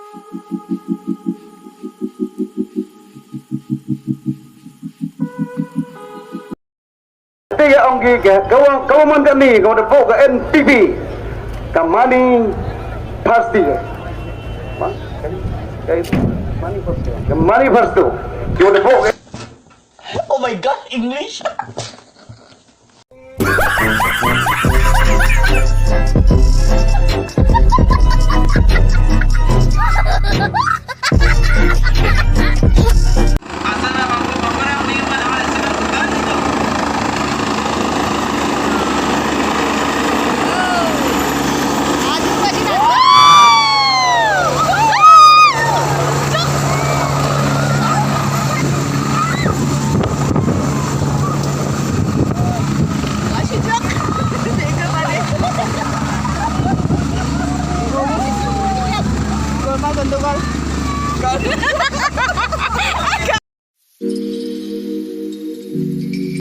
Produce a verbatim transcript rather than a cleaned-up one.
Te ïa ong ki ka, ka, ka mon kane ka, ka N P P, ka manifesto. Ka manifesto. Ka manifesto. Ki wan da buh ka. Oh my God, English.